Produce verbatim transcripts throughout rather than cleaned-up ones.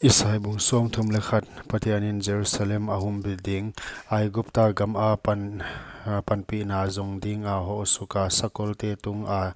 Isai bung sawmthum leh khat. Pathianin Jerusalem a humbit ding. Aigupta gam a pan, a panpihna zong ding a hoh suk a, sakolte tung a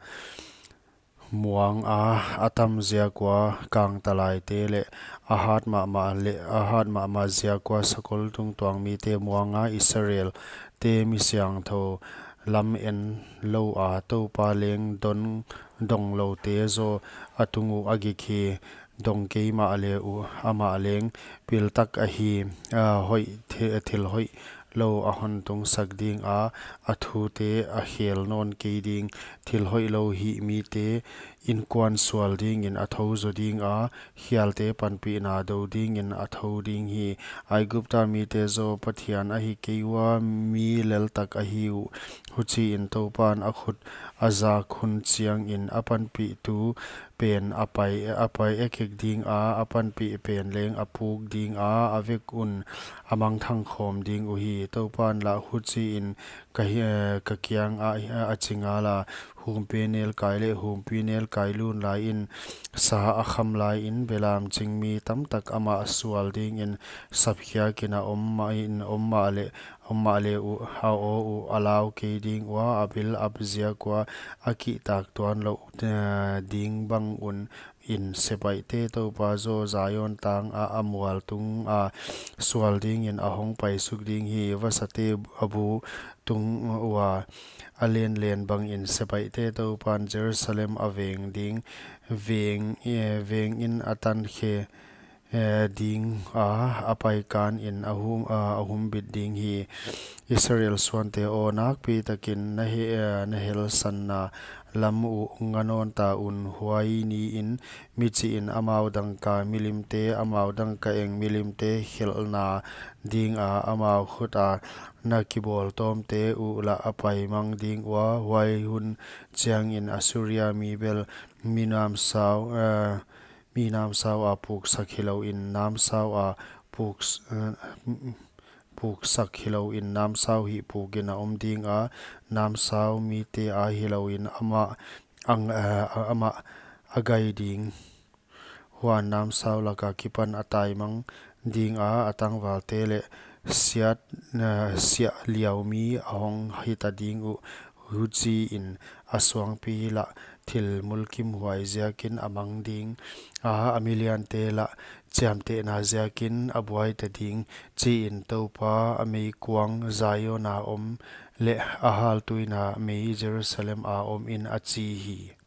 muang a, a tam ziak ua kangtalaite leh a hat mahmah leh, a hat mahmah ziak ua sakol tungtuang mite muang a, Israelte mi siangthou lam en lou a, Toupa leng dong, dong loute zaw a tung uh a gik hi. Dong kei mahle uh, amah leng piltak ahi, a hoih thi-, thil hoihlou a hon tungsak ding a, a thute a khel nawn kei ding. Thil hoihlou hih mite inkuan sual dingin a thou zaw ding a, khialte panpihna dou dingin a thou ding hi. Aigupta mite zaw Pathian ahi kei ua, mi leltak ahi uh. Huchiin Toupan a khut a zak hun chiangin a panpihtu pen a pai, a pai ekek ding a, a panpih pen leng a puk ding a, a vek un a mangthang khawm ding uhi. Toupan lah huchiin ka hi, eh, ka kiang a, a chi ngal a, humpi nelkai leh humpi nelkai lun laiin, sa a kham laiin, belam ching mi tamtak amah sual dingin sapkhiakin a om mah in, om mahle, om mahle uh, a aw uh a lau kei ding ua, a build up ziak ua a kihtak tuan louh, eh, ding bang un in sepaihte Toupa zaw Zion tang a, a mual tung a sual dingin a hong paisuk ding hi. Vasate a bu tung ua a lenlen bangin sepaihte Toupan Jerusalem a veng ding, veng, eh, vengin a tankhe, eh, ding a, a paikan in a hum, a, a humbit ding hi. Israel suante aw, nakpitakin na he, eh, na helsanna lam uh nga nawn ta un. Huai niin mi chihin amau dangka milimte, amau dangka eng milimte khelhna ding a, amau khut a na kibawltawmte uh lah a paimang ding ua. Huai hun chiangin Assuria mi bel mi namsau, eh, mi namsau a puksak hilouin namsau a puks-, eh, puksak hilouin namsau hih pukin a om ding a, namsau mite a hilouin amah ang, eh, amah a gai ding. Huan namsau laka kipan a taimang ding a, a tangvalte leh siat, eh, siah liau mi a hong hita ding uh. Huchiin a suangpi lah thil mulkimhuai ziakin a mang ding a, a miliante lah chiamtehna ziakin a buaita ding, chiin Toupa a meikuang Zion a om leh a haltuina mei Jerusalem a om in a chi hi.